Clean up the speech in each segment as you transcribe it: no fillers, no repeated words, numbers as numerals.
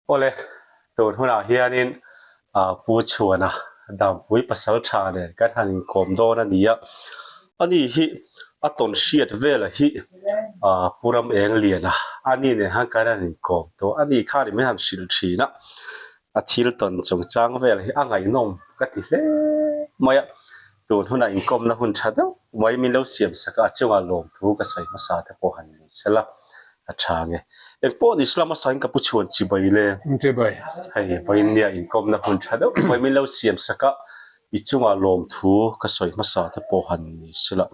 Awle, tun hunah hianin Pu Chhuana Dampui Pasaltha nen kan han inkawm dawn a ni a. Ani hi a tawn hriat vela hi Pu Ram Eng Liana ani nen khan kan han inkawm tawh. Ani khanin min han hrilh thin a, a thil tawn chungchang vel hi a ngaihnawm ka ti hle mai a. Tun hunah inkawmna hun tha deuh mai min lo siam sak a, a chungah lawmthu ka sawi hmasa te pawh han ni sela a tha nge. Engpawh ni sela hmasa in ka pu chhuan chibai le. Chibai. Hei vawiin inkawmna hun tha deuh mai min lo siam sak a, i chungah lawmthu ka sawi hmasa te pawh han ni sela.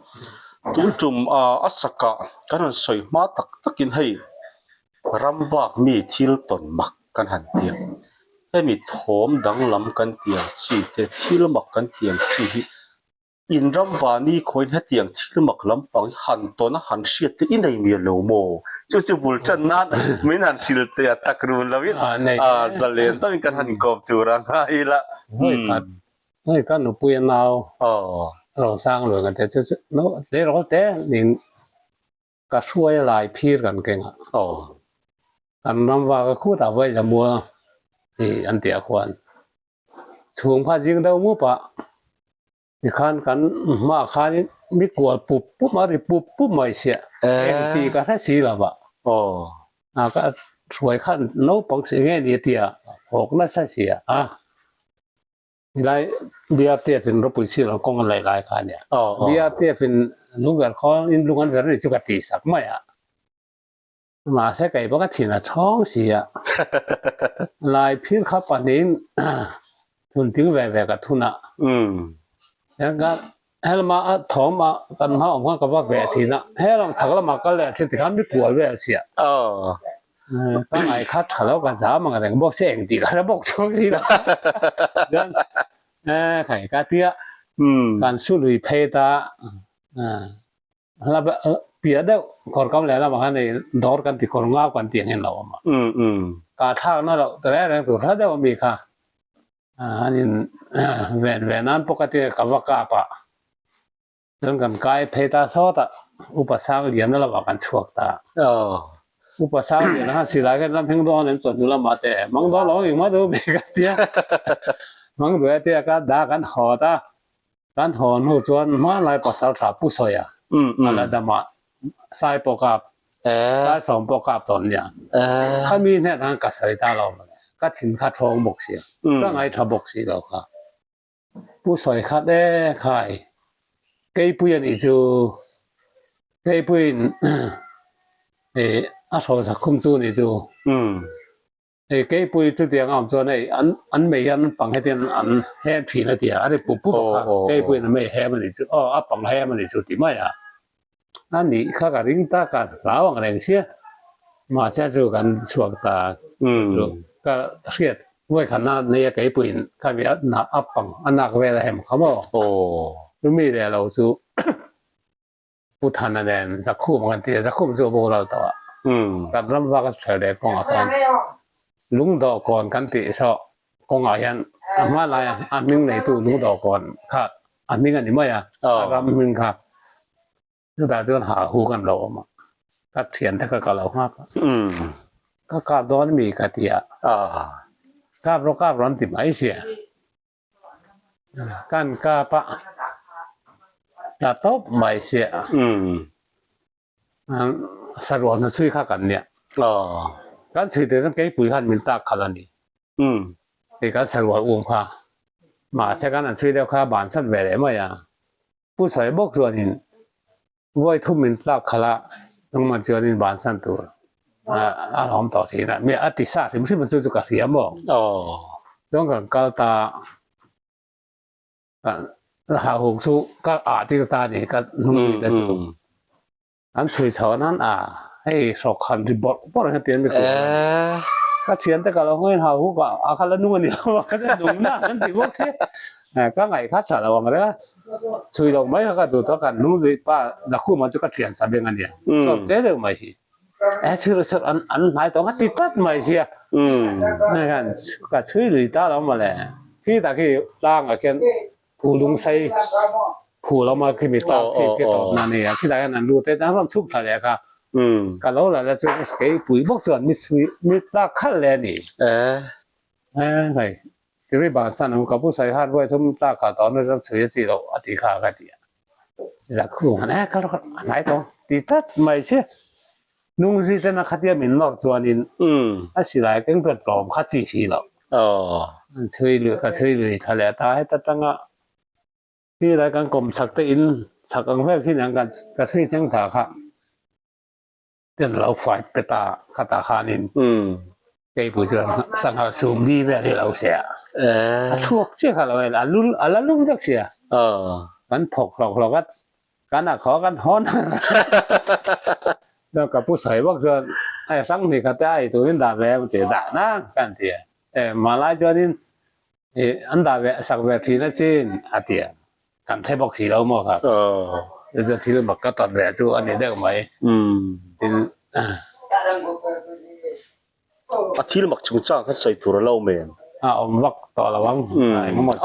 Tun tum a sakah kan rawn sawi hma tak takin hei ram vak mi thil tawn mak kan han ti a, hemi thawm danglam kan ti ang chi te thil mak kan ti ang chi hi in ram vani khawiin hetiang thil mak lampang hi han tawn a han hriat te i nei mial lo maw? Chu chu bul tan nan min han hrilh teh a tak run lovin zalen takin kan han inkawm tur a ngai ila. Hei ka nupui a nau Rosang lui kan tia chu chu tleirawl te nin Ka hruai a lai phir kan keng a. Aw. Kan ram vak a khut ah vawi zamua tih an tih ah khuan chhung kha zing deuh mup a tikhan kan hmaah khan mi kual pup pup a ri pup pup mai siah eng tih ka hre si lo va. Aw. A ka hruai khan naupang si nge ni tia hawk nasa sia a. Helai BRTF in ropui sir ang kawng an laih lai kha a nia. BRTF in lungver khaw in lung an ver ni chu ka tih sak mai a. Mahse kei bawk a thin a thawng si a. Lai phir kha pahnihin thun ting ve ve ka thun a. Hian ka helama a thawm a kan hma awm khan ka va ve thin a. Helam chhak lamah kal leh thin tikhan mi kual vel sia. Ka ngai kha tha lo ka zam ang reng bawk se eng tih ka hre bawk chuang si lo. Chuan khai ka tia kan su lui phei ta hla piah deuh kawr kam leh lamah khan hei dawr kan ti kawr ngau kan tih ang hian lo awm a. Ka thlak na loh ta reng reng tur hla deuh ami kha an in ven ve nan pawh ka tia ka va kap a. Chuan kan kai phei ta sawt a, Upa Sangliana lamah kan chhuak ta. Upa Sangliana khan silai khan ram heng dawn em chawhnu lamah te mang dawn lo engmah duh ve ka tia. Mang duh e tia ka dah kan haw ta. Kan haw hnu chuan hmanlai pasal tha Pu Sawia a la dam a, Sai pawh kap, Sai sawm pawh kap tawn nia. Khami hnenah khan ka sawi ta lo mawle, ka thin kha thawng bawk sia, ka ngaitha bawk si lo kha. Pu sawi khat e khai keipui a nih chu keipuiin ih a hrawn sak khum chu nih chu hei keipui chutiang a awm chuan hei an an mei hian an pang hetian an hem thin a tia a ri pup pup a kha keipuiin a mei hem a nih chu aw a pang hem a nih chu ti mai a. A nih kha ka ring tak a, hlau ang reng sia. Mahse chu kan chhuak ta chu ka hriat vawikhatna nei a keipuiin kha mi a a pang a nak vel a hem kha maw. Chumi leh lo chu Pu Thana nen Zakhum kan ti a, Zakhum chu a boral tawh a. Kan ram vak a ṭhel leh kawngah sawn lungdawhkawn kan tih saw kawngah hian a hma laia a hming neitu lungdawhkawn kha a hming a ni mai a, a ram hming kha chutah chuan ha hu kan lo awm a, ka thian te kha ka lo nghak a, ka kap dawn mi ka ti a, kap rawh kap rawh an ti mai sia, kan kap a tla tawp mai sia. Sarual hna chhui kha kan nia. Kan chhui te chuan keipui khan min tak khalh a ni. Hei kan sarual um kha. Mahse kan han chhui deuh kha ban sat ve leh mai a. Pu sawi bawk chuanin vawi thum min tlak khalh a, nangmah chuanin ban san tur a hlawm tawh thin a. Mi a ti sa hrim hrim a chu chu ka hria maw. Chuan kan kal ta. Hauhuk chu ka ah tir ta a ni ka hnung zui te chu an chhui chho an an a hei hrawk han ri bawrh bawrh hian tian mi kual a ni ka thian te ka lo ngawi hauhuk ah a kha la nung a ni lo a ka la nung na an ti bawk si ka ngaih kha tha lo ang reng a chhui lo mai kha ka duh tawh kan hnung zui pa Zakhuma chu ka thian sa beng a nia chawr che deuh mai hi. Eh chhui rawh chhui an an hnai tawh nga ti tlat mai sia. Hei khan ka chhui lui ta lo mawle. Khi tak khi tlang ah khian phu lung sei phu lo ma khi mi tlang chhip khi tawp na nia. Khi tak hian an lut e an rawn chhuk thla leh kha. Ka lo la la chu keipui bawk chuan mi chhui mi tlak khalh leh a ni. Eh hei tiri bansan ang ka pu sawi hat vawi thum tlak khalh tawh na chuan chhui a chi loh a ti kha ka ti a. Zakhu han eh kal rawh a hnai tawh ti tlat mai che. Nungzui ten a khatia min nawr chuanin a silai keng chuan tlawm kha chi si loh. An chhui lui ka chhui lui thla leh ta heta tanga Khi lai kan kawm chak te in chak ang vel khi niang kan ka chhui thleng tha kha ten lo fight pe ta kha ta khanin keipui chuan sangha sum di vel hi lo se a a thuak chiah kha lo en a lul a la lum vek sia kan thawk hlawk hlawk a kan a khaw kan hawn chuan ka pu sawi bawk chuan hei hrang hnih kha te a ei turin dah ve em ti dah na kan ti a e hmanlai chuanin Ih an dah ve sak ve thin a chin a ti a, kan the bawk si lo maw kha. Chu chu thil mak ka tawn ve chu a ni deuh mai. Tin. A thil mak chungchang khan sawi tur a lo men. A awm vak tawh lo ang.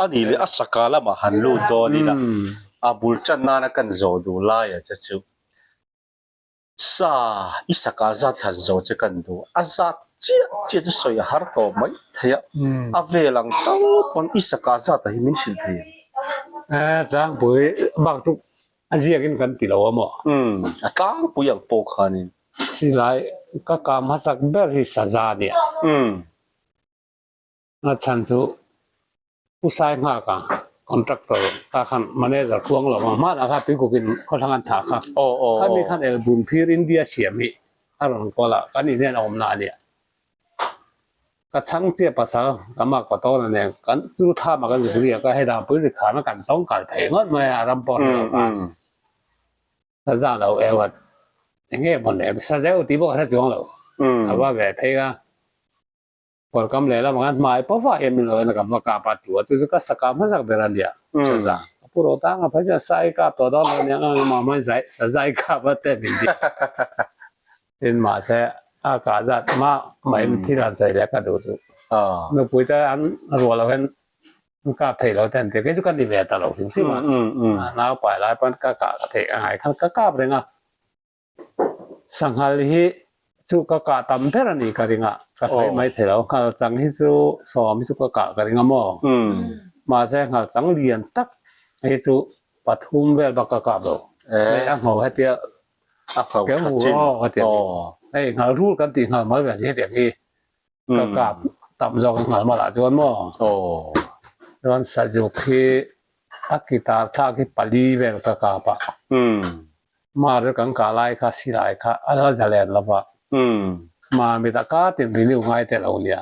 A nih leh a saka lamah han lut dawn ila a bul tan nana kan zawh duh laia che chu. Sa, i saka zat hi han zo che kan duh. A zat chiah chiah chu sawi a har tawh mai thei a, a vel ang tal pawn i saka zat ah hi min hrilh thei ang. Eh, tlangpui bak chu a ziak in kan ti lo a maw? Umm, a tlangpui ang pawh khanin. Silai ka kah hmasak ber hi saza a nia. Umm. A chhan chu Pu Sai Nghaka contractor kha khan manager khuang lo ang hmanah kha tuikukin khawthlang an thah kha khami khan elbun phir India siam hi a rawn kawl a kan inhian a awmna a nia. Ka chhang chiah pasal ka mak ka tawn a nen kan chu thlam ah kan zuk riak a hei dangpui ri khan a kan tawng kal thei ngawt mai a ram pawh hre lo khan ka za lo eu a enge maw le sa zeuh tih pawh ka hre chuang lo a va ve phei a. Kawrkam lehlam ah khan hmai pawh vah hian min lo en a, ka va kap a tu a, chu chu ka sa kap hmasak ber a nia, saza. Ka pu ro tang a phei chuan sa i kap tawh dawn lo nia, ngang engmah hmain zai sa zai kap a te min ti. Tin mahse a kah zat mah mah in thil han sawi leh ka duh chu. Nupui te an ruah lo hian an kap thei lo te an ti a, kei chu ka ni ve ta lo hrim hrim a, nau pai lai pawn ka kah ka theih angai khan ka kap reng a. Sanghal hi chu ka kah tam ber a ni ka ring a, ka sawi mai thei lo. Nghal chang hi chu sawm hi chu ka kah ka ring a maw? Mahse nghal chang lian tak hi chu pathum vel bak ka kap lo. Hei a ngho hetia keu hu aw hetiang hi. Hei nghal rul kan tih nghal mal ve chi hetiang hi ka kap tam zawk a nghal mal ah chuan maw? Chuan sazuk hi a guitar thlak hi pali vel ka kap a. Mar chu kan kah lai kha silai kha a la za len lo va. Mamit a kar tin renew ngai te lo nia.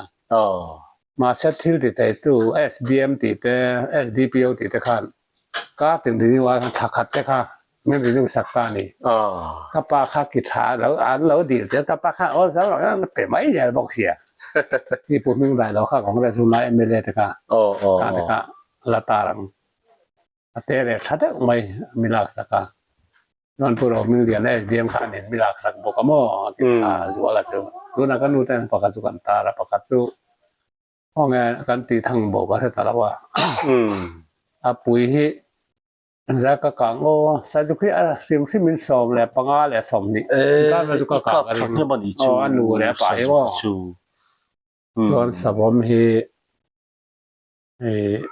Mahse thil ti theitu SDM tih te SDPO tih te khan kar tin renew ai khan thla khat te kha min renew sak ta a ni. Ka pa kha ki tha lo an lo dil che ka pa kha awl zo lo pe mai zel bawk sia. Hi pu hming dai lo kha Congress hun lai MLA te kha kha te kha la tar ang. A te leh tha deuh mai a mi lak sak a, chuan Pu Rohminglian SDM khan in mi lak sak bawk a maw a ti tha zual a chu. Tunah ka nu ten pakhat chu kan tar a, pakhat chu khawnge kan tih thang bo ka hre ta lo a. A pui hi zai ka kang aw, Saizuk hi a hrim hrim in 15 leh 20 inkar vel chu ka kang a ring aw, a nu leh a pa hi aw. Chuan savawm hi Hei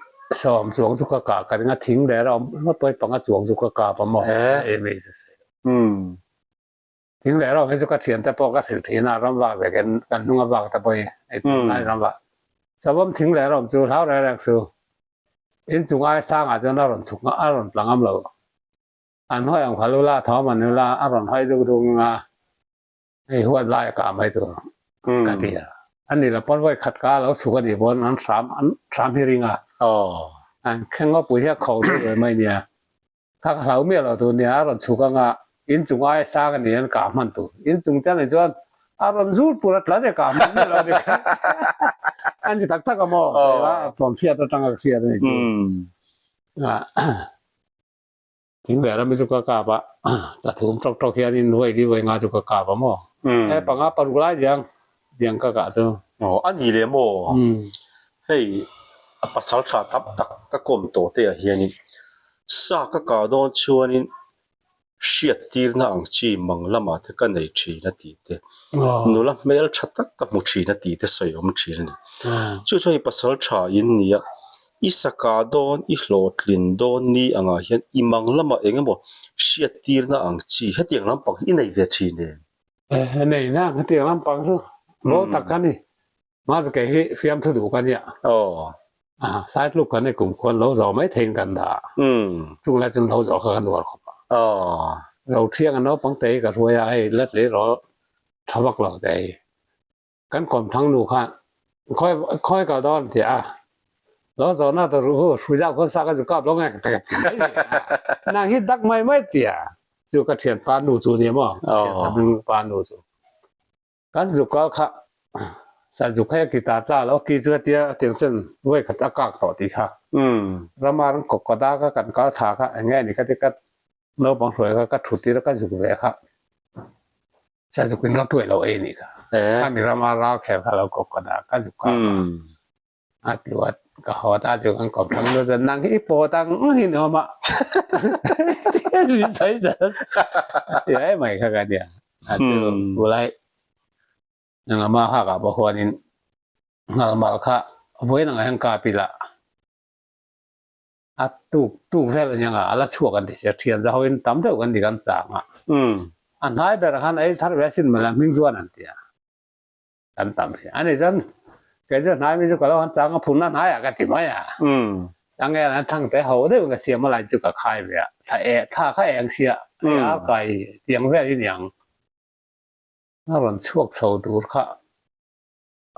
sawm chuang chu ka kah ka ring a thing leh rawng ngawt pawh hi panga chuang chu ka kap a maw em ei chu sawi thing leh rawng hi chu ka thian te pawh ka hrilh thin a ram vak ve kan kan hnung a vak te pawh hi hei tunlai ram vak savawm thing leh rawng chu hlau reng reng chu inchung ai sangah chuan a rawn chhuk a rawn tla ngam lo an hawi ang kha lu la thawm an la a rawn hawi duk duk a. Hei huat lai a kah mai tur ka ti a. A ni lo pawn vawi khat ka lo chhuk a nih pawn an hram an hram hi ring a. An thleng ngawpui hi a kho deuh ve mai nia. Kha ka hlau miah lo tur nia a rawn chhuk anga in chung aia sang a ni an kah hman tur. In chung chian ni chuan a rawn zur pur a tla nia kah hman miah lo a ni kha. A ni tak tak a maw? Tawm hriat atanga ka hriat a ni chu. Thing leh ram hi chu ka kap a, ka thum tawk tawk hianin vawi li vawi nga chu ka kap a maw? He panga paruk lai diang diang ka kah chu. Aw a ni leh maw? Hei a pasal tha tam tak ka kawm tawh te ah hianin sa ka kah dawn chuanin. Hriattirna ang chi mang lamah te ka nei thin a tih te, nula hmel tha tak ka hmu thin a tih te sawi awm thin a ni. Chu chu hei pasal tha in nia, i saka dawn, i hlawhtlin dawn ni angah hian i mang lamah eng emaw hriattirna ang chi hetiang lampang hi i nei ve thin em? Nei na hetiang lampang chu bo tak a ni. Mahse kei hi fiamthu duh ka nia. Aw. Ah, saitluk kan i kum khuan lo zo mai theiin kan dah a. Umm. Chung lai chuan lo zo kha ka nuar khawp a. Aw. Zo thiang a naupang te hi ka hruai a, hei let leh rawh tha vak lo te hi. Kan kawmthlang nu khan khawi khawi kal dawn a ti a. Lo zo na ta ruh hu, hrui zau khawn sa ka zu kap lo nge ka ti mai mai a. Nang hi dak mai mai tia. Chu ka thianpa nu chu a ni maw? Ka thiansa hming pa nu chu. Kan zuk kal kha san zuk hei a ki ta tla lo ki chu hetia a tiang chuan vawi khat a kak tawh tih kha rama ran kawk ka da kha kan kal tha kha eng nge ni kha ti ka naupang hruai kha ka thut tir a ka zuk ve kha san zuk in rawtuai lo ei ni kha khami rama ral kher kha lo kawk ka da ka zuk kal kha. A tluat ka haw ta chu kan kawp thlang lu chuan nang hi i pawt ang hi ni awm a min sawi zel ti ai mai kha ka nia a chu bulai nangama ha ka pawh huanin ngal mal kha vawiin ang hian kap ila a tuk tuk vel aniang a a la chhuak an ti sia thian za hoin tam deuh kan ti kan chang a a hnai ber khan ei thar ve asin mawle hming zuan an ti a. Kan tam si. Ani chuan kei chu hnai mi chu ka lo han chang a phunna hnaiah ka ti mai a. Chang e an thang te ho deuh in ka siam a lai chu ka khai ve a. Thla e thla kha eng sia hei a kai tiang vel hi niang. A rawn chhuak chho tur kha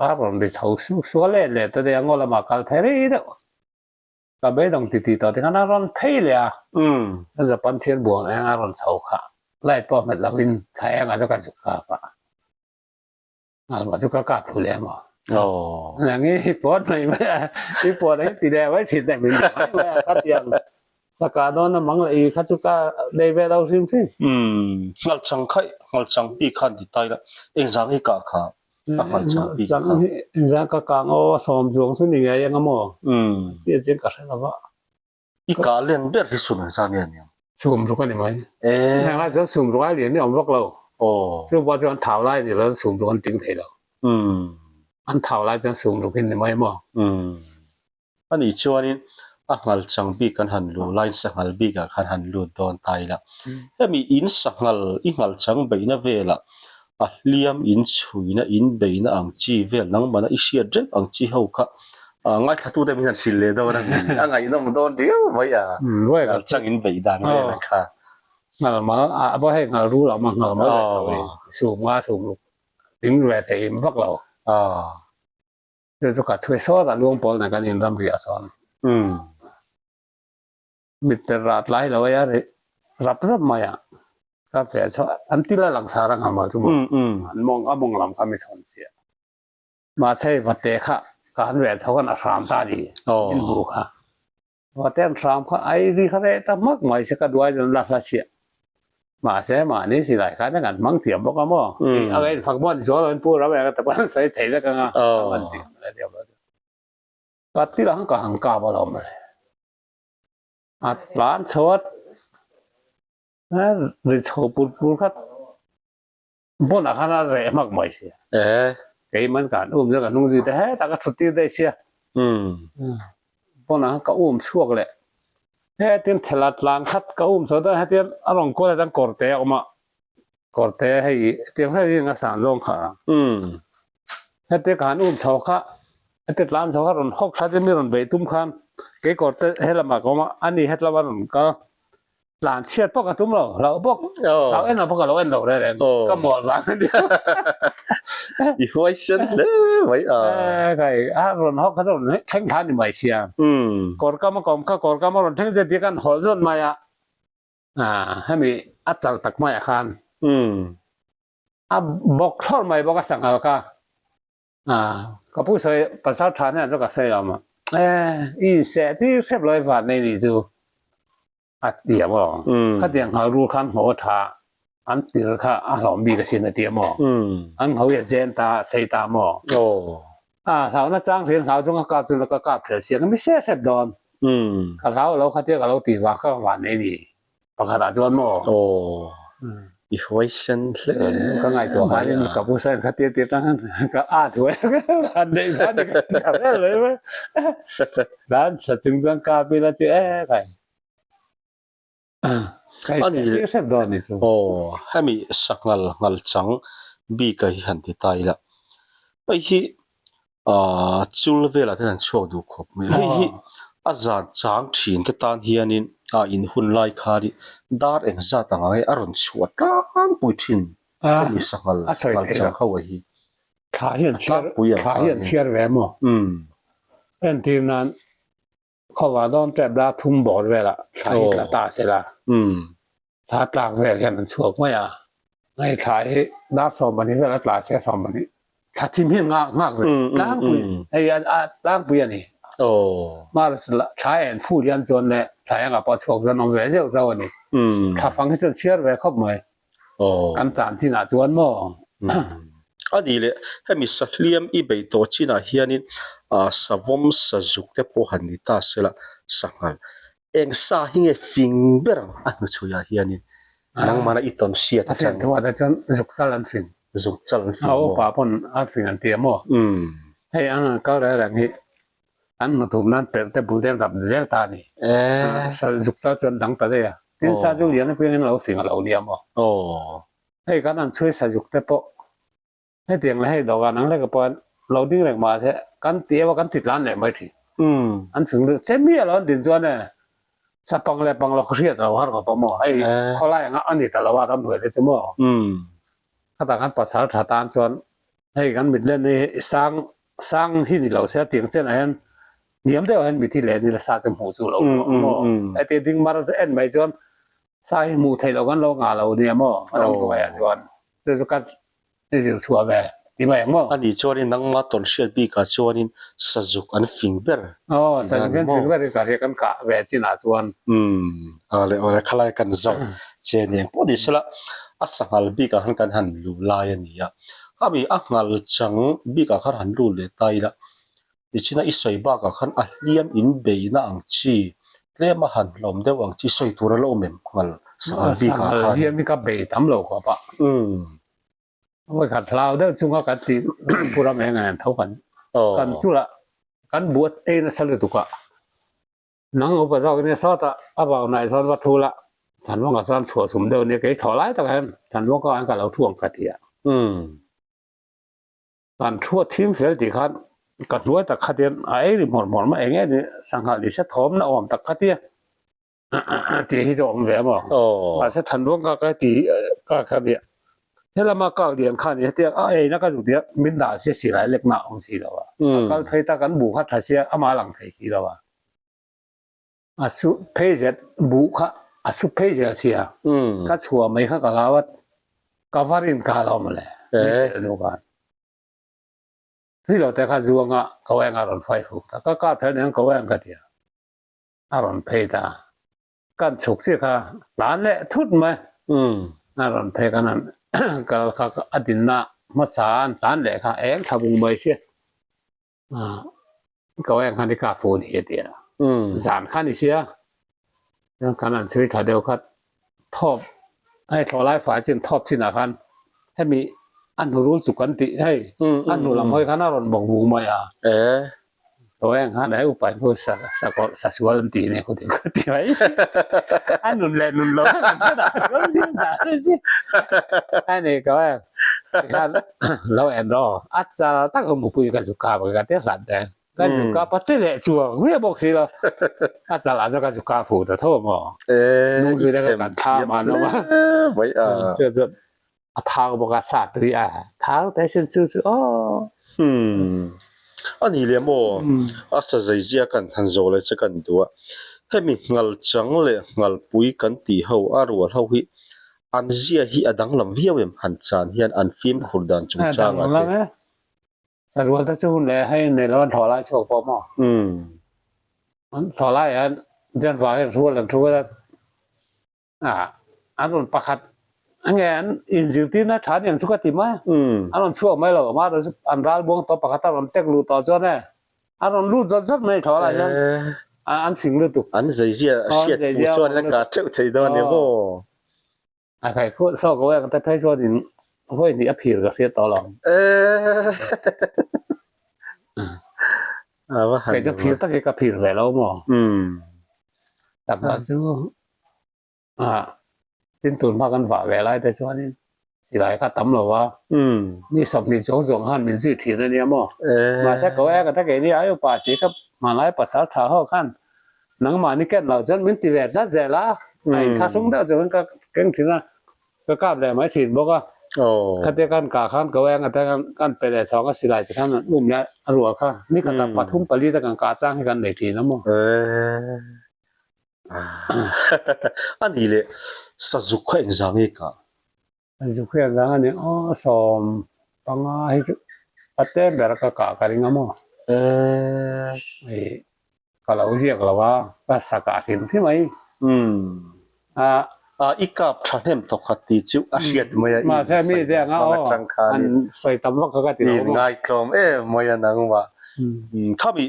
a rawn ri chho su su a let leh ta daih a ngaw lamah kal phei rei deuh. Ka beidawng ti ti tawh tikhan a rawn phei leh a. Japan thil buang eng a rawn chho kha light pawh hmet lovin thla engah chu ka zuk kap a. Alma chu ka kap thu leh maw? Aw. Nang i pawt mai mai a, i pawt ang ti leh mai thin tak min mai mai a ka tiang saka dawn a mang leh i kha chu ka nei ve lo hrim hrim. Umm, ngal chang kha ngal chang pi khan ti tai la, engzang hi kah kha a ngal chang pi kha. Engzang ka kang aw sawm chuang chu ni ngei ang a maw? Umm. Chiah chiah ka hre lo va. I kah len ber hi sum engzah nge aniang? Sum ruk a ni mai. Eh. Heng lai chuan sum ruk ai lian hi a awm vak lo. Aw. Chu pawh chuan thau lai ni lo sum ruk an ting thei lo. Umm. An thau lai chuan sum ruk hi ni mai maw? Umm. Ani chuanin a ngal chang bik an han luh laiin sanghal bikah khan han lut dawn ta ila. Hemi in sanghal i ngal chang beihna velah a hliam in chhuina in beihna ang chi vel nangmahna i hriat reng ang chi ho kha ngaithlatute min han hrilh leh dawn a ni a ngaihnawm dawn riau mai a ngal chang in beih dan vel a kha. Ngal mal a pawh hei ngal rul a awm a ngal mal ve tho i sum nga sum ruk ding ve thei vak lo. Chu chu ka chhui sawt a luang pawl nen kan inram riah sawn. Mit per rat lai lo a ri rap rap mai a, ka pe chho an til a langsar a ngham chu maw an mawng a mawng lam kha mi chhawn chiah mahse vate kha ka han ve chho khan a hram ta ni in hmu kha vate an hram kha ai ri kha reh ta hmak mai se ka duai chuan la hla chiah mahse mahni silai khan an hmang thiam bawk a maw a ka in fak maw ni chuan lo in pu ram e ka ta pawn sawi thei vek anga an ti ka til ang ka han kap alawm le. A tlan chho a, ri chho pur pur kha hmunah khan a reh hmak mai sia. Keiman ka han um chu ka hnung zui te hetah ka thut tir daih sia. Hmunah khan ka um chhuak leh hetin thela tlan khat ka um chho dawn hetian a rawn kual hian kawr te a awm a, kawr te hei tiang hei hi a san zawng kha. Heti ka han um chho kha Heti tlan chho kha rawn hawk thla chu mi rawn beih tum khan keikawr te he lamah ka awm a, ani het lama rawn kal tlan chhiat pawh ka tum lo, hlauh bawk, hlauh en lo pawh ka lo en lo reng reng, ka mual vang a nia. I huai sen hle mai a. Kai a rawn hawk kha chu rawn thleng thla a ni mai sia. Kawr kam a kawm kha kawr kam a rawn thleng zet hi kan hawlh zawt mai a, hemi a chal tak maiah khan a bawk thlawr mai bawk a sanghal kha. Ka pu sawi pasal tha hnen chu ka sawi lo maw? E, i inseh tir hrep lo i van nei nih chu a ti a maw? Khatiang nghal rul khan hmuh a tha an tir kha a hlawm bik asin a ti a maw? An ngho i a zen ta a sei ta maw? A hlauhna chang hrian hlau chung a kap chu ka kap hrel siang a mi se hrep dawn. Ka hlau lo khatia ka lo ti vang kha ka van nei ni. Pakhat ah chuan maw? Aw, i huaisen hle Ka ngaihtuah mai khanin a. ka pu sain kha tir tir tang ka at huai han neih khan ni ka vel mai mai. Dan sa chung chuan ka pi la chu e kai. Kai Ani tir hrep dawn ni chu. Aw, hemi sanghal nghal chang bik a hi han ti ta ila. Hei hi Aaa chul velah te hian an chhuak duh khawp mai a, hei hi a zan chang thin te tan hianin a in hun lai khan hi dar eng zat ang ang e a rawn chhuah tlangpui thin hemi sanghal nghal chang ho a hi Thla hi an chhiar thla hi an chhiar ve maw? Entir nan khawva dawn tep la thum bawr velah thla hi tla ta sela thla tlak vel hian an chhuak mai a, hei thla hi dar 12 vel a tla se 12 thla thim hi an nghak nghak ve tlangpui hei a tlangpui a ni Mars thla en fur hian chuan leh thla engah pawh chhuak chuan awm ve zeuh zauh a ni thla fang hi chuan chhiar ve khawp mai kan chan chinah chuan maw. A ni leh hemi sahliam i bei tawh chinah hianin savawm sazuk te pawh han ni ta sela sanghal Eng sa hi nge fing ber ang a hnuchhuiah hianin nangmahna i tawn hriat A atang. Hriat thu ah chuan zuk chal an fing. Zuk chal an fing A maw? upa pawn a fing an ti a maw? Hei ang an kal reng reng hi an hnuthum nan pelh te bul te an rap zel ta a ni. Zuk chal chu an dang ta daih a. Tin sa chu lian apiangin a lo fing a lo nia maw? Hei kan an chhui sa zuk te pawh Hetiang leh hei dawhkan ang hlek pawh lo ding reng mah se kan ti emaw kan ti tlan leh mai thin. An fing luh che miah lo an din chuan e sapang leh pang lo hriat lo har khawp a maw hei khawlai anga a ni ta lo a ramhnuai te chu maw. Khatah khan pasal tha tan chuan hei kan mit len hi sang sang hi ni lo se tiang chenah hian hniam deuh hian mit hi len ila sa chu hmuh chu lo maw. Heti ding mar en mai chuan sa hi hmuh theih loh kan lo ngah lo nia maw ramhnuaiah chuan chu chu ka I zir chhuah ve ti mai ang maw? A nih chuanin nangma tawn hriat bikah chuanin sazuk an fing ber Aw, tihna a sazuk ni an maw? fing ber i ka hria kan kah ve chinah chuan. Umm, awle awle khalai kan zawh che ni ang pawh ni sela a sanghal bikah khan kan han luh lai a ni a, ami a nghal chang bikah khan han lut leh ta ila Nichina i sawi bakah khan a hliam in beihna ang chi tlem a han hlawm deuh ang chi sawi tur a lo awm em nghal sanghal bikah Sanghal khan. hliam hi ka bei tam lo khawp a. Vawikhat hlau deuh chunga kan tih pu ram eng ang tho kan kan chula kan buat ei nasa lutuk a. Nang upa zawk nia sawtah a vau naih sawn va thu la Thanvawngah chuan chhuah chhum deuh nia kei thaw lai takah hian Thanvawngah hian ka lo thu ang ka ti a. Kan thu a thim fel tih khan ka hnuai tak kha tian a ei ri hmawr hmawr mai eng nge ni sanghal ni se thawm na awm tak kha tia tih hi chu a awm ve a maw mahse thanruang ka ka ti ka kha nia helama kak lian khan hetia a ei na ka zuk tia min dah sia silai lek na awm si lo a a kal phei ta kan buh kha tha sia amah lang thei si lo a a su phei zet buh kha a su phei zel sia ka chhuah mai kha ka hlau a ka var in ka lo mawle nu khan thui lo te kha zuanga ko eng a rawn fai fuk ta ka kar phel nen ko eng ka tia a rawn phei ta kan chhuk chi kha tlan leh thut mai a rawn phei kan an kal kha a dinna hmasa an tlan leh kha eng thla bung mai sia Ko eng khan i ka phone hi a ti a. Zan khan i sia. Chuan khan an chhui thla deuh khat thawp hei thlawh lai fai chin thawp chinah khan hemi a hnu rul chuk an tih hei a hnu lam hawi khan a rawn bawk vung mai a. Ko eng khan hei upa in khu sa sa kawrh sa sual an tih nia khuti kha ti mai si. A nun leh nun lo kha kan hriat ah chuan zing zah a ni si. A ni ko eng tikhan lo en rawh a char tak a mupui ka zu kap ka ti hlat reng ka zu kap a che leh chuang miah bawk si lo a chal ah chuan ka zu kap fu ta tho maw nung zui te kan tha man awm a chu chuan a thang bawk a sa tui a thang te sin chu chu aw A ni leh maw a sa zai zia kan han zo leh che kan duh a hemi nghal chang leh nghal pui kan tih ho a rual ho hi An zia hi a danglam viau em? Han chan hian an fimkhur dan chungchangah te. A danglam e. Sarual te chu hun leh hei nei lo an thlawh lai chhuak pawh maw? An thlawh lai hian Jan vang hian rual an thu a, an rawn pakhat enge an inzirtirna tha aniang chu ka ti mai. An rawn chhuak mai lo, amah chu an ral buang tawh pakhat a rawn tek luh tawh chuan e, a rawn lut zawt zawt mai thlawh lai hian. An fing lutuk. An zeizia hriat fu chuan la kah teuh thei dawn nia maw? A kai khuh saw ko e ka te phei chuan in vawi hnih a phir ka hriat tawh lo. Kei chu phir tak hi ka phir ve lo maw? Tak ah chu tin tun hma kan vah ve lai te chuanin silai kha tam lo a, mi 20 chuang chuang khan min zui thin a nia maw? Mahse ko e ka ta keini ai upa si kha hmanlai pasal tha ho khan nangmahni ken loh chuan min ti ve tlat zel a, a inthlahrung deuh chu khan ka keng thin a, ka kap leh mai thin bawk a. Khatia kan kah khan ko e ka ta kan pe leh chhawng a silai ti khan an um leh a rual kha ni khat ah pathum pali te kan kah chang hi kan nei thin a maw? A nih leh sazuk kha engzah nge kah? Sazuk hi engzah nge ni? Aw 15 hi chu a tlem ber ka kah ka ring a maw? Hei ka lo ziak lo a, ka sa kah hrim hrim mai. I kap thahnem tawkhat tih chu a hriat mai a, i insawi dan hmang atang khan i inngaihtlawm em mai a nangmah. Khami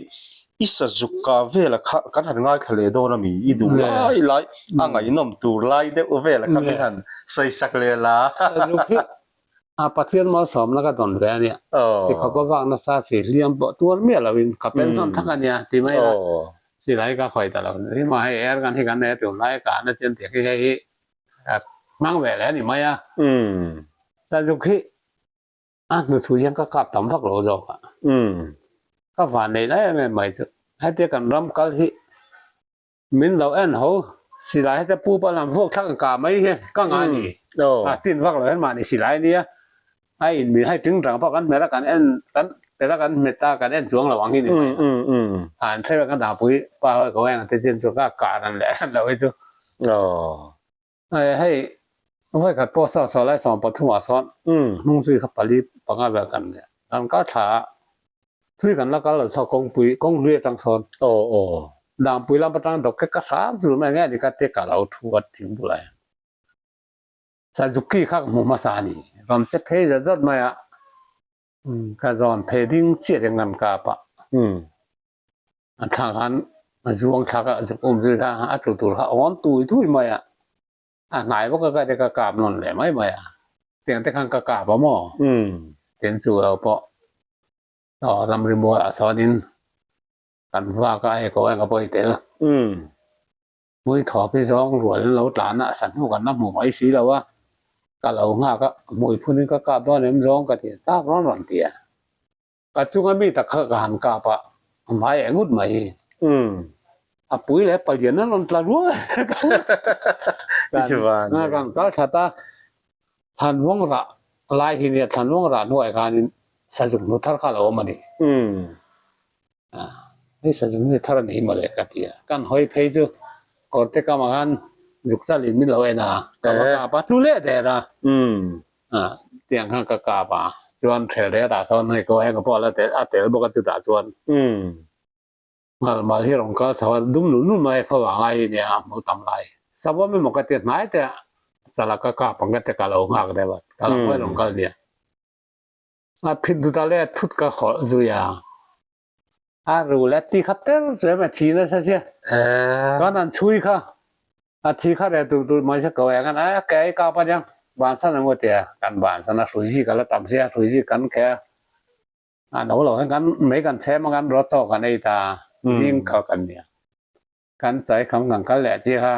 i sazuk kah vela kha kan han ngaithla leh dawn a mi? I duh lai lai a ngaihnawm tur lai deuh vela kha min han sawi sak leh la. Sazuk hi a Pathian malsawmna ka dawn ve a nia. Ti khawp a vak nasa si hliam pawh tuar miah loin ka pension thak a nia ti mai la. Silai ka khawi ta lo ni maw hei air gun hi kan nei a tunlai ka na chian tih hi hei hi a hmang ve leh a ni mai a. Sazuk hi a hnuchhui hian ka kap tam vak lo zawk a. Ka van nei lai em em mai chu hetia kan ram kal hi min lo en ho silai heta pu pawh lam vuak thlak ang kah mai hi ka ngah a ni. A tin vak lo hian mahni silai a nia. A in min hai ting rang pawh kan hmer a kan en kan tel a kan hmet a kan en chuang lo ang hi ni mai a an hrep a kan dahpui pa ho ko eng te chin chu ka kah ran leh ran lo hi chu hei vawi khat pawh saw saw lai 13 ah sawn hnung zui kha pali panga vel kan nia kan kal thla a thui kan la kal lo saw kawngpui kawng hlui atang sawn dangpui lam atang dawk ka hram chu mai nge ni ka te ka lo thu a thing bulah hian. Sazuki kha ka hmu hmasa a ni. Rawn che phei zat zat mai a, ka zawn phei ding chiah in kan kap a. A thla khan a zuang thlak a, a zuk um zui kha a tlu tur kha a awn tui tui mai a. A hnai bawk a ka te ka kap nawn leh mai mai a. Tiang te khan ka kap a maw? Tin chu lo pawh ramri mualah sawnin kan vak a, hei ko eng a pawi tel. Hmui thawp hi zawng rual in lo tlan a, sahnu kan la hmu mai si lo a, ka lo nghak a, hmui phun in ka kap dawn em zawng ka ti tak rawn rawn ti a, ka chunga mi tak kha ka han kap a, a hmai eh ngut mai hi, a pui leh palian an rawn tla rual kan kal that a, thlanvawng rah lai hi nia thlanvawng rah hnuai khanin sazuk hnu thar kha a lo awm a ni. Hei sazuk hnu thar a ni hi mawle ka ti a, kan hawi phei chu kawrte kamah khan zuk chal in min lo en a, ka va kap a tlu leh der a, tiang khan ka kap a, chuan thel rek ah sawn hei ko heng pawh a la tel a tel bawk a chutah chuan ngalmal hi rawn kal chho a dum nul nul mai fo vang lai hi nia a hmu tam lai savawm emaw ka ti hnai te ah chala ka kap ang ka ti ka lo nghak deuh a, ka lo hawi rawn kal nia. A phit dut a leh thut ka khawlh zui a. A rul a ti kha per chu em a thi nasa sia. Kan an chhui kha a thi kha reh tur tur mai se ko eng an a ke ai kap aniang bansan ang tia kan bansan a hrui zik a la tam sia hrui zik kan khe a. A no lo hian kan mei kan chhem a kan rawt chaw kan ei ta zing kha kan nia. Kan chai kham kan kal leh chiah a,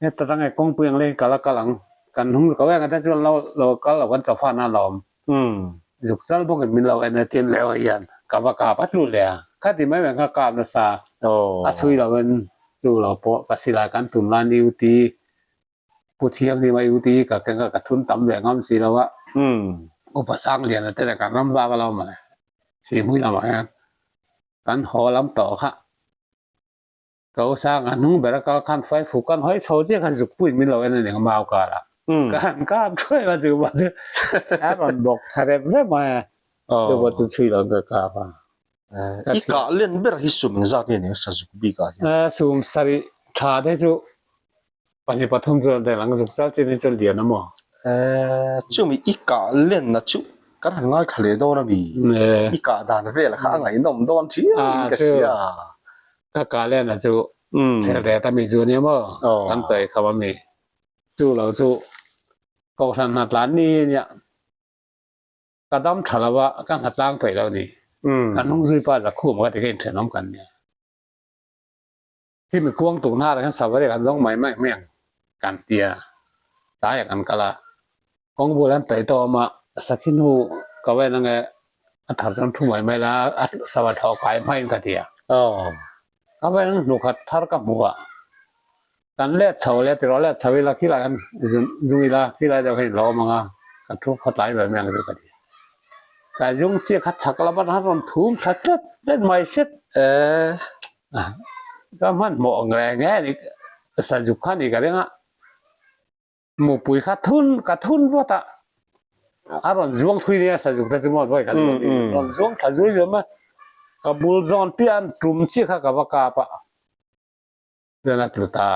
heta tang e kawngpui ang leh hi kal a kal ang, kan hnung ko eng ata chuan lo lo kal lo kan chawfan a lawm. Zuk chal bawk in min lo en a tin leh awih hian ka va kap a tlu leh a, khati mai mai kha kap nasa a chhui lo in chu lo pawh ka silai kan tum lai ni uti Pu Thianghlim a uti ka keng a ka thun tam leh ngam si lo a, Upa Sangliana te leh kan ram vak a lo mawle Sihmui lamah hian kan haw lam tawh kha. Ko sang a hnung ber a kal khan fai fuk kan hawi chho chiah khan zuk puin min lo en a ning mau kar a. Ka han kap thuai a chu pawh chu a rawn bawk tha rep rep mai a. Chu pawh chu chhui lo ka kap a. I kah len ber hi sum engzat nge ning sazuk bik ah hian? Sum sarih tha te chu Pahnih pathum chu an ang zuk chal chin hi chuan lian a maw? Chumi i kah lenna chu kan han ngaithla leh dawn a mi? I kah dan vel kha a ngaihnawm dawn ṭhiau in ka hria. Ka kah len a chu thelret a mi chu nia maw kan chawi kham a mi chu lo chu kohhran hna tlan ni nia ka dam tha lo a ka hna tlang peih lo ni ka hnung zui pa zakhum ka ti kha inthenawm kan nia khi mi kuang tuk hnar ah hian savari kan zawng mai mai mai ang kan tia tlaiah kan kal a kawng bul an taih tawh awm a sakhi hnu ka wen ange a thar chuan thu mai mai la a sava thlawh kai hmain ka ti a ka wen hnu khat thar ka hmu a kan let chho leh tiraw let chho ila khilai hian zung ila khilai deuh hian ilo awm ang a ka thu khawtlai ve mai ang chu ka ti a tlai zung chiah kha chhak lama a rawn thum thla tlat tlat mai set ka hmanhmawh ang reng e ni sazuk kha ni ka ring a mupui kha thun ka thun vawt a a rawn zuang thui nia sazuk te chu maw vawi kha zuang rawn zuang thla zui zui a ka bul zawn piah an tum chiah kha ka va kap a chuan a tlu ta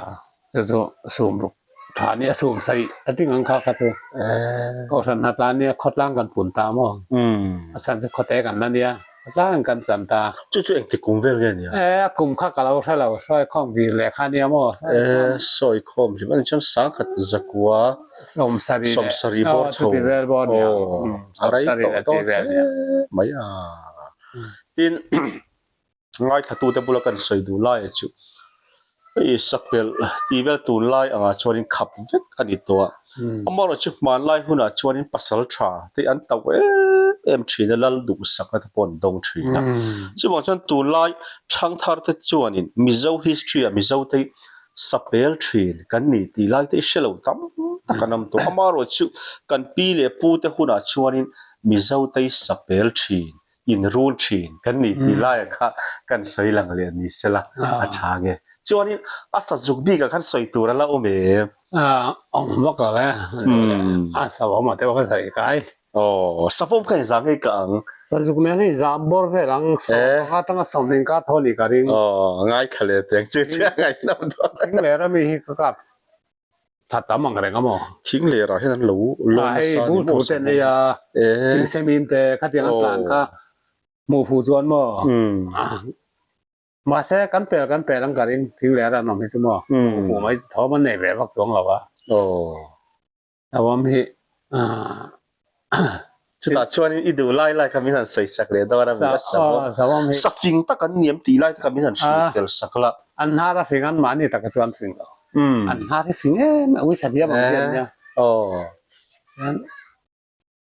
chu chu sum ruk tha nia sum saih a ti ngang kha kha chu kohhran hna tlan nia khawtlang kan pun ta maw a chhan chu khawte kan la nia khawtlang kan chan ta chu chu engti kum vel nge nia e a kum kha ka lo hre lo sawi khawm vir leh kha nia maw e sawi khawm hlim ani chuan sangkhat zakua sawmsarih sawmsarih bawr chho chuti vel bawr nia a rei tawh tawh hle mai a tin Ngaithlatute bula kan sawi duh laia chu hei sakpelh tih vel tunlai angah chuanin khap vek a ni tawh a. Amaherawhchu chu hmanlai hunah chuanin pasal tha te an tauh em em thin a, lal duhsakna te pawh an dawng thin a. Chuvang chuan tunlai thangthar te chuanin Mizo history ah Mizo te hi sapel thin kan ni tih lai te hi hre lo tam tak an awm tawh. Amaherawhchu chu kan pi leh pu te hunah chuanin Mizo te hi sapel thin in rul thin kan ni tih laia kha kan sawi lang leh ni sela a tha nge. Chuanin a sazuk bikah khan sawi tur a la awm em? Awm vak lo e, a savawm ah te pawh ka sawi kai. Aw, savawm kha inzah ngei ka ang. Sazuk nen hi inzah bawr vel ang, sawm panga atanga sawmhnih inkar tho a nih ka ring. Aw, ngaithla leh teng chu chiah ngaihnawm dawn. Thing leh rami hi ka kap Tha tam ang reng a maw? Thing lerah hian an lo lawm nasa a ni maw? Hei te nei a, thing semim te khatiang an tlan kha hmuh fuh chuan maw? Mahse kan pel kan pel ang ka ring thing lerah an awm hi chu maw? Hmuh fuh mai thawm an nei ve vak chuang lo a. Thawm hi Chutah chuanin i duh lai lai kha min han sawi sak leh dawn a mi a savawm. Safing tak an niam tih lai te kha min han hrilh tel sak la. An hnar a fing an mahni taka chuan fing lo. An hnar hi fing em a uisa diam ang chian nia.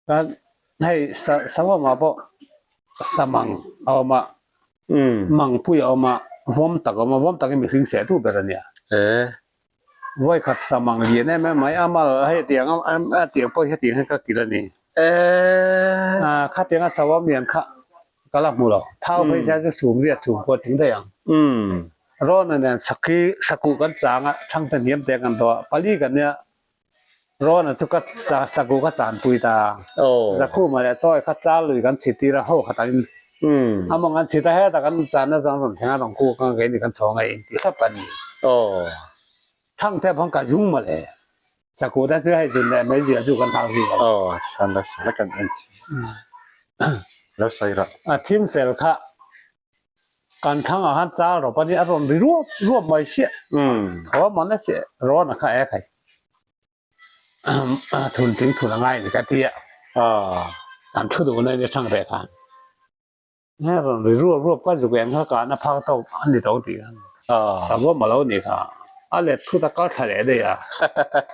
Chuan hei savawm ah pawh samang a awm a, mangpui a awm a, vawm tak a awm a, vawm tak hi mihring seh duh ber a nia. Vawi khat sam ang lian em em mai a mal hei tiang a tiang pawh hi hetiang hian ka kil a ni. Khatiang a chho a mian kha ka la hmu lo. Thau phei hian chu chhum riat chhum pawh a tling daih ang. Rawna nen sakhi sakuh kan chang a, thangte hniam te kan dawh a, pali kan nia Rawna chu ka sakuh ka chanpui ta a. Zakhuma leh chawi kha chal lui kan chhi tir a, ho khat angin a mawng an chhi ta hetah kan channa chuan rawn thleng a rawn kuk ang keini kan chho ngei intih thlap a ni. Thangte phang ka zung mawle. Sakuh te chu hei zun leh mai zia chu kan hau hi lo. A thim fel kha Kan thlang ah khan chal rawp a nia a rawn ri ruap ruap mai chiah tho man a chiah rawn a kha ek hei thun thing thun a ngai ni ka ti a kan thu duh na nia thlang ve khan he rawn ri ruap ruap ka zuk eng kha kan a phak tawk a ni tawk tih khan savawm a lo ni kha a let thut a kal thla leh daih a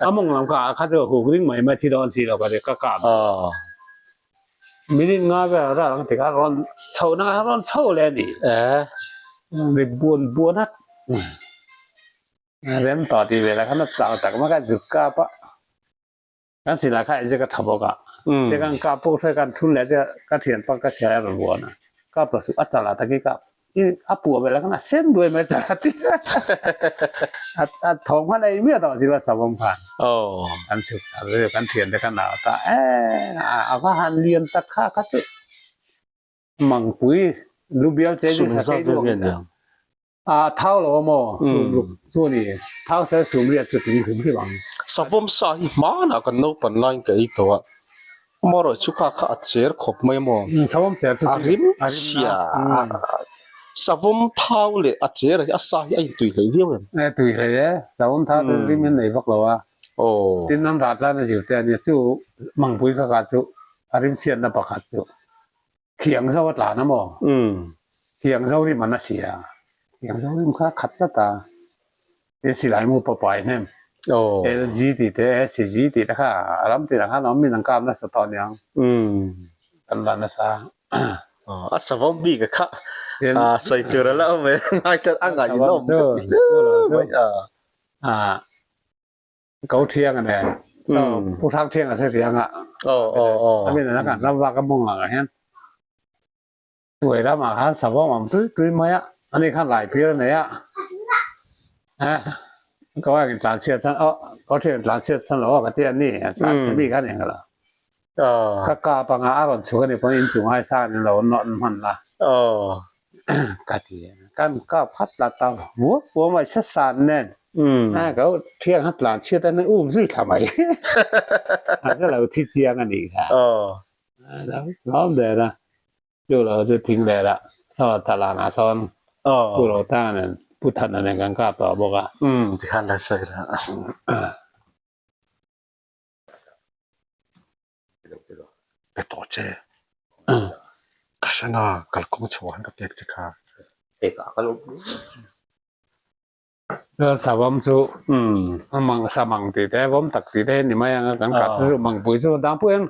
a mawng lam kha a kha chu a huk ring mai mai thi dawn si lo ka ti ka kap Minute nga vel ral ang tikah rawn chho na kha rawn chho leh a ni. Mi buan buan a rem tawh tih velah khan a chau tak mai kha zuk kap a. Kan silai kha enze ka tha bawk a. Te kan kap pawh hre kan thun leh te ka thianpa ka silai a rawn buan a. Kap ta suh a chalah tak hi kap a puah velah khan a sen duai mai char a ti a a thawng hman ei miah tawh sila savawm khan kan chhuk thar vel kan thian te khan a ta e a va han lian tak kha kha chu mangpui lubial che ni sakei duak a thau lo maw sum ruk chu ni thau sel sum riat chu tling hrim hrim ang savawm sa hi hmanah kan naupan laiin ka ei tawh a Amaherawhchu kha kha a cher khawp mai maw? Savawm cher chu a rim chhia. Savawm thau leh a cher a hi a sa hi a intui hlei viau em? E tui hlei e, savawm thau chu rim in nei vak lo a. Aw. Tin an rat lan a zir te a nia, chu mangpui kha kha chu a rim chhiatna pakhat chu thiang zo a tlan a maw? Thiang zo rim an a hria, thiang zo rim kha a khat tlat a. Tin silai mu papai hnem LG tih te SG tih te kha a ram tinah khan a awm min an kap nasa tawh aniang kan la nasa. A savawm bik a kha sawi tur a la awm e ngai tlat a ngaihnawm ka ti hle mai a. Ko thiang a nen so Pu Hrang Thiang a se riang a a min an kan ram vak a mawng ah hian Tuai ramah khan savawm awm tui tui mai a, ani khan rai phir a nei a, eh ka wife in tlan chhiat chuan aw ka thian in tlan chhiat chuan lo aw ka ti a ni tlan chhe mi khan eng lo ka kap anga a rawn chhuk a ni pawn inchung ai sang in lo nawt hman la ka ti a kan kap khat la ta vuak vuak mai se san nen eh ka thian khan tlan chhiat a ni um zui thla mai a se lo thi chiang a nih kha lawm der a. Chu lo chu thing leh lah saw tah lanah sawn Pu Rotanga nen Pu Thana nen kan kap tawh bawk a. Umm tikhan lo sawi la. Pe tawh che. Ka hrena kalkawng chho ah khan ka pek che kha. Chuan savawm chu mang samang tih te vawm tak tih te ni mai ang a kan kah chu chu mangpui chu dangpui ang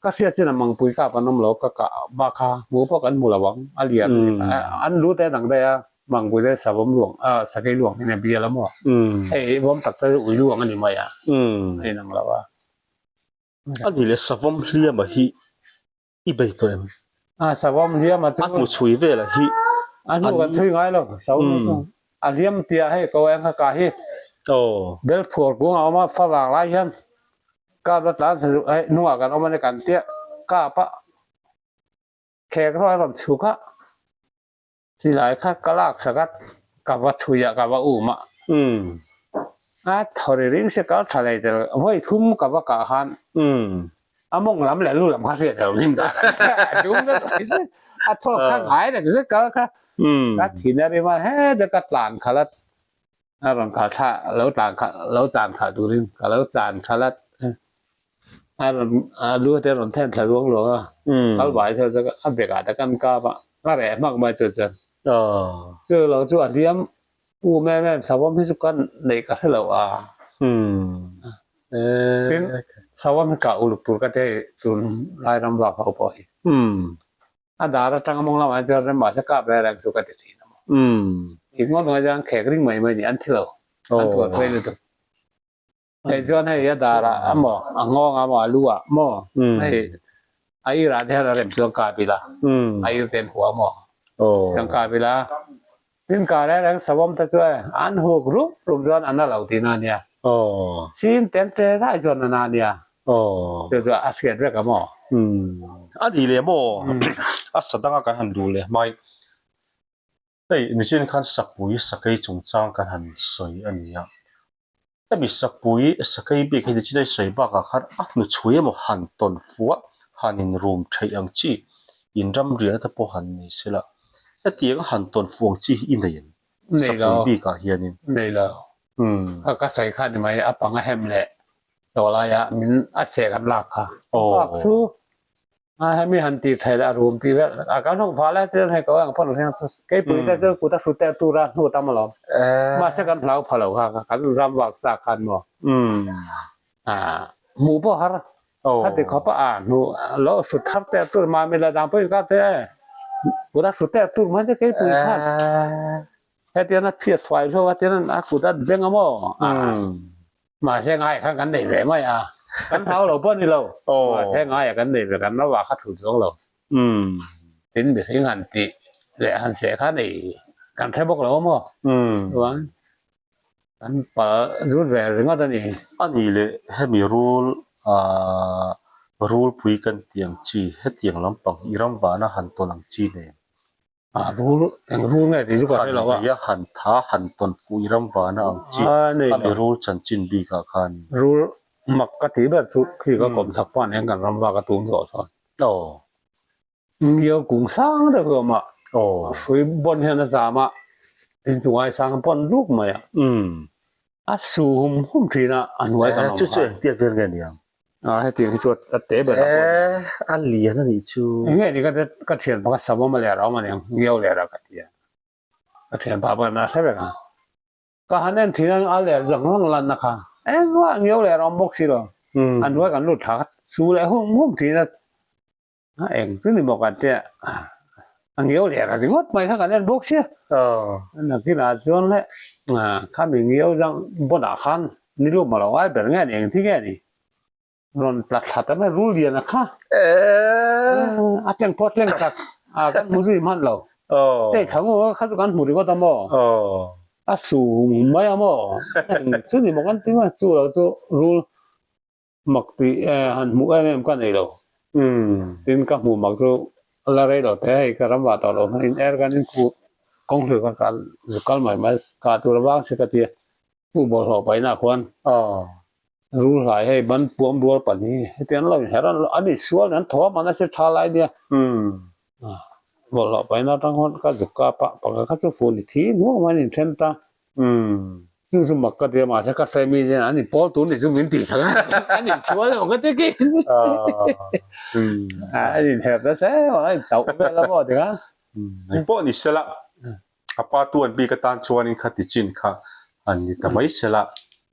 ka hriat chin a mangpui kap an awm lo ka kah bak kha hmu pawh kan hmu lo ang a lian an lu te dang daih a mangpui te savawm luang ah sakei luang hi a bial a maw hei vawm tak te chu ui luang a ni mai a a inang lo a. A ni leh savawm hliam a hi I bei tawh em? A savawm hliam a chu. A hmu chhui vel a hi. A hnu kan chhui ngai lo savawm chu. A hliam tia hei ko eng kha ka hi. Aw. Bel phuar kung a awm a fa vang lai hian kap la tlan sa hei hnungah kan awm a ni kan tia kap a khek rawh a rawn chhuk a Silai kha ka lak sak a, ka va chhui a, ka va um a. A thaw ri ring se kal tha lei tel, vawi thum ka va kah khan a mawng lam leh lu lam kha hriat lo nim ta. A dum vek mai se, a thawk kha ngai reng zet kal kha. Ka thin a rim a, heta ka tlan khalh a, a rawn kal thla lo tlan khalh lo chan khalh turin ka lo chan khalh a, a rawn a lu te a rawn then thla ruang ruang a, kal vai chu chu a bek ah te kan kap a, a reh hmak mai chu chuan chu lo chu a hliam um em em savawm hi chu kan neih ka hre lo a, tin savawm hi kah uluk tur ka ti a tun lai ram vak ho pawh hi. A dar atanga mawng lamah hian chuan rem mahse kap reng reng chu ka ti thin a maw. I ngawt ngawt hian khek ring mai mai ni an thi lo. An tuar phei lutuk. Hei chuan hei a darah a maw a nghawng a maw a lu ah maw hei a irah te hian a rem chuan kap ila a ir ten hua maw chuan kap ila tin kar reng reng savawm te chu an huk rup rup chuan a na lo tihna a nia. Sin ten te rai chuan a na a nia. Chu chu a hriat vek a maw? A ni leh maw? A sa danga kan han duh leh hmai. Hei nichin khan sapui sakei chungchang kan han sawi a ni a. Hemi sapui sakei bik hi nichin a i sawi bakah khan a hnuchhui emaw han tawn fuh a, han inrum theih ang chi, inramriahna te pawh han ni sela. Hetiang a han tawn fuh ang chi hi i nei em? Nei lo. Sapui bikah hianin. Nei lo. Ka ka sawi kha ni mai a pang a hem leh chaw laia min a seh kan lak kha. Bak chu a hemi han tih thei leh a rum tih vel a kan hlawk fal e tichuan hei ko ang phone hriang chu keipui te chu kut a hrut te tura hnu tam alawm. Mahse kan hlau pha lo kha kan ram vak chak khan maw. Hmuh pawh har Khati khawp a a hnu lo hrut thar teh tur mah mila dang pawhin ka te kut a hrut teh tur mai te keipui khan hetiang a phiat fai hlauh a tiang a kut a beng a maw mahse ngai khan kan nei ve mai a kan hlau lo pawh a ni lo mahse ngai a kan nei ve kan ram ah kha thut zawng lo tin mihring han tih leh han seh kha nei kan hre bawk lo a maw chuan Kan pa zut ve ringawt a ni. A nih leh hemi rul aah rulpui kan tih ang chi hetiang lampang i ram vana han tawn ang chi nen. Ah rul eng rul nge tih chu ka hre lo a. Han beia han tha han tawn fuh i ram vana ang chi khami rul chanchin bikah khan. Rul mak ka tih ber chu khi ka kawm chak pah nen kan ram vak a tum zawh chuan. Aw. Ngiau kung sang deuh hi a awm a. Hrui bawn hian a zam a, inchung ai sang pawn luk mai a. A su hum hum thin a, a hnuai kan awm kha. Chu chu engtiat vel nge niang? A hetiang hi chu a te ber a pawh. E, a lian a nih chu. Enge ni ka ka thian pakhat sam awm a ler a awm a niang, ngiau ler a ka ti a. Ka thian pa pawh a hre vek ang. Ka han en thin a, a ler zawng zawng lanna kha engmah ngiau ler a awm bawk si lo. A hnuai kan lut thla kha su leh hum hum thin a. A eng chu ni maw kan tia a ngiau ler a ringawt mai kha kan en bawk sia. Nakinah chuan le khami ngiau zang bawnah khan ni lum a lo ngai ber nge ni eng thi nge ni rawn tla thla ta mai rul lian a kha a tleng pawh a tleng tak a kan hmu zui hman lo tei thla ngu kha chu kan hmu ringawt a maw a su mai a maw eng chu ni maw kan ti mai chu lo chu rul Mak tih han hmuh em em ka nei lo. Tin ka hmuh mak chu la rei lo te hei ka ram vah tawh lo hman in er kan in khu kawng hlui kha ka zu kal mai mai kah tur avang si ka ti a pu bawlhhlawh paihna ah khuan rul hlai hei ban puam rual pan hi heti an lo inherh a an insual an thaw a man a si tha lai nia bawlhhlawh paihna atang khuan ka zu kap a pakhat kha chu fun i thi hnuang mai an inthen ta. Chu chu mak ka ti a mahse ka sawi mi zen an inpawl tur ni chu min tih sak a an insual emaw ka ti ki an inherh nasa em a an intauh vel a maw ti kha. Eng pawh ni sela a pa tuan bik atan chuanin kha ti chin kha an ni ta mai sela.